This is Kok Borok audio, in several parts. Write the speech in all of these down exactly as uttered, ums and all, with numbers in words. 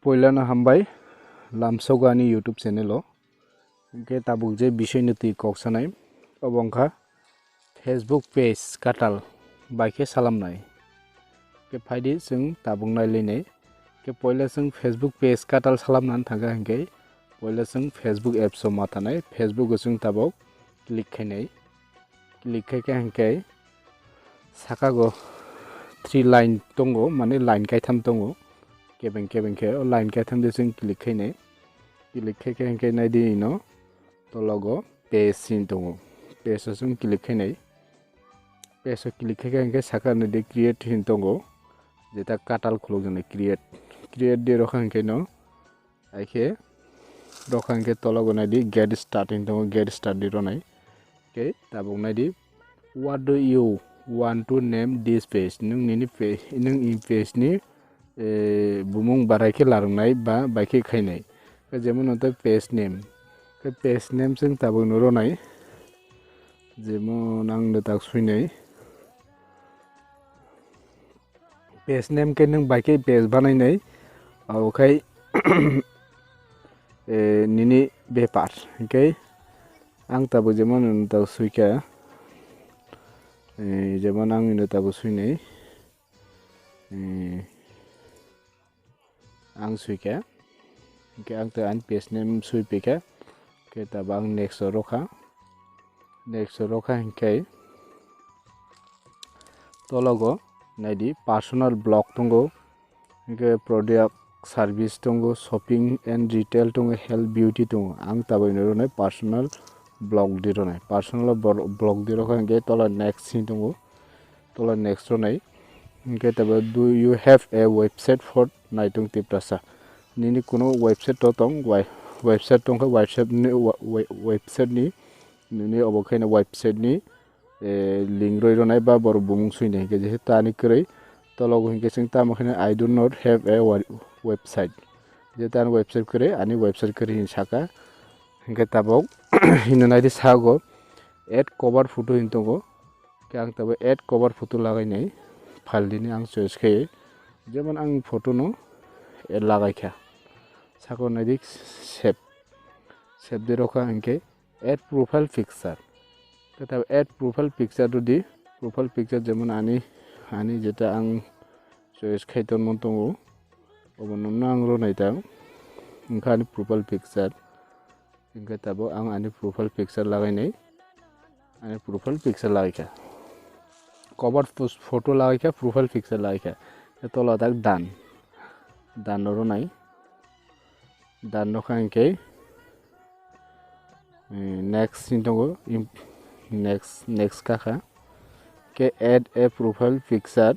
Poilano hambai lamsogo ani YouTube channel o. Hwnkhe tabuk je bisoi no twi kok sanai, obo wngkha Facebook page katal bai khe salamnai. Hwnkhe phaidi chwng tabuk nailainai. Hwnkhe poila chwng Facebook page katal salamna thangkha hwnkhe poila chwng Facebook apps o ma thanai, Facebook o chwng tabuk click khainai. Click khai khe hwnkhe saka go three line tongo, mane line kaitham tongo, kebeng kebeng khe o line kaitham de chwng click khainai. Click khai khe hwnkhe naidi ino tologo page sin tongo, page o chwng click khainai. Page o click khai khe hwnkhe saka naidi create hin tongo, jeta katal khuluk jani create, create de rokha hwnkhe no. Haikhe rokha hwnkhe tologo naidi get start hin tongo, get start di ronai. Hwnkhe tabuk naidi, what do you want to name this page? Nwng nini page, nwng in page ni, eh, bumung barai khe larwnai ba bai khe khainai. Khe jemon wngtwi page name. Khe page name chwng tabuk no ronai. Jemon ang no tak suinai. Page name khe nwng bai khe page banainai, abo khai, eh, nini bepar. Hwnkhe ang tabuk jemon nwng tabuk suikha, eh, jemon ang nwng tabuk suinai, eh, ang suikha, hwnkhe ang tei ani page name sui pikha, hwnkhe tabuk ang next o rokha, next o rokha hwnkhe tologo naidi personal blog tongo, hwnkhe product service tongo, shopping and retail tongo, health beauty tongo, ang tabuk ino rwnai personal blog di rwnai, personal bor-, blog di rokha hwnkhe tola next hin tongo. Tola next ronai. Hwnkhe tabo, do you have a website for Naitung Tiprasa? Nini kuno website to tong, wai-, website tongkha, website ni wa-, wa-, website ni, nini obo khaina website ni, eh, link roi ronai ba borok bumung suinai. Hwnkhe jehe tani kwrwi tologo hwnkhe chwng tamo khaina, I do not have a wa-, website. Je tani website kwrwi, ani website kwrwi hin saka. Hwnkhe tabok hino naidi sago add cover photo hin tongo. Khe ang tabuk add cover photo lagai nai, file dini ang choice khe, jemon ang photo no add lagai kha, saka nai di save, save di rokha hwnkhe add profile picture, khe tabuk add profile picture rw di, profile picture jemon ani, ani jeta ang choice khai tonmon tongo, obo no ang rw nai ta, wngkha ani profile picture. Hingke tabuk ang ani profile picture lagai nai. Ani profile picture lagai kha. Cover pus-, photo lagai kha, profile picture lagai kha. Tei tola tak done. Done oro nai. Done no kha hingke, eh, next ni tongo. Im-, next, next kha kha. Ke add a profile picture.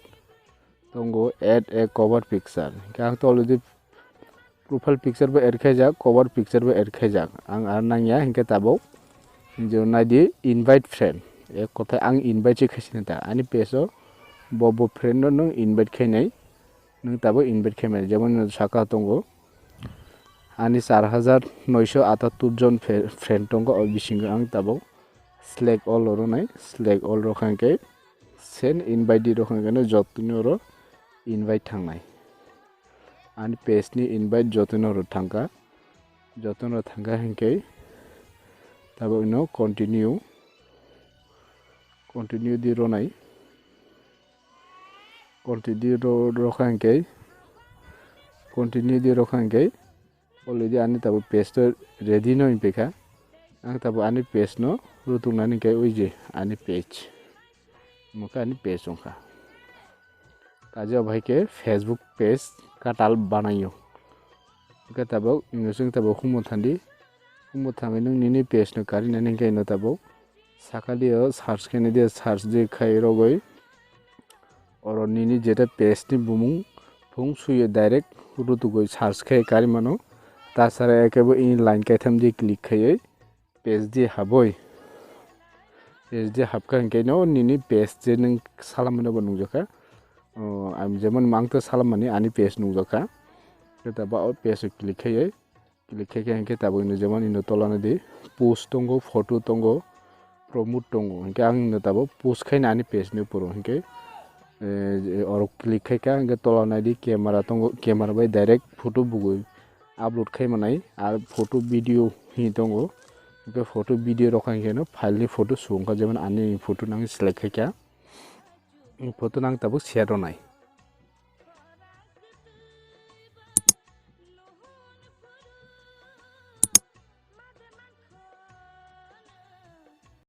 Tongo add a cover picture. Hingke ang tolodi profile picture bo add khaijak, cover picture bo add khaijak. Ang ar nangya, hingke tabuk je naidi invite friend. Ek kothai ang invite se khaisina ta. Ani page o bo, bo friend no nwng invite khainai. Nwng tabuk invite khaimani. Jemon saka tongo. Ani char hajar noisho atattur jon fe-, friend tongo. O bisingo ang tabuk select all oro nai. Select all rokha hingke send invite di rokha hingke no joto ni oro invite thangnai. Ani page ni invite joto no oro thangkha. Joto no thangkha hingke tabuk no continue. Continue di ronai. Continue ro-, rokha hingke, continue di rokha hingke, already ani tabuk page to ready no hingpikha. Ang tabuk ani page no rutuknani hingke ui je ani page. Mokhe ani page wngkha. Kaje obo hai khe Facebook page katal banaio. Hingke tabuk, ino chwng tabuk humo thandi. Humo thangwi nwng nini page no karinani hingke ino tabuk. Sakali o search khe nai di, search di khai rogwi. Oro nini jeta page ni bumung phung suyo direct rutugwi search khe kari mano. Tasara ekebo ini line kaitham di click khaiwi page di habwi. Page di habkha hingke no nini page je nwng salamani bo nukjakha. O, ang jemon mang to salamani ani page nukjakha. Khe ta ba o page o click khaiwi. Click khe khe hingke tabuk ino jemon ino tola nai di post tongo, photo tongo, promote tongo. Hingke ang ino tabuk post khaina ani page ni phuru hingke eh, oro click khai kha, hingke tola nai di, camera tongo, camera bai direct photo bugui upload khai manai, ar photo video hi tongo, hingke photo video rok hingke no file ni photo song kha, jemon ani photo nang select khai kha, photo nang tabuk share rw nai.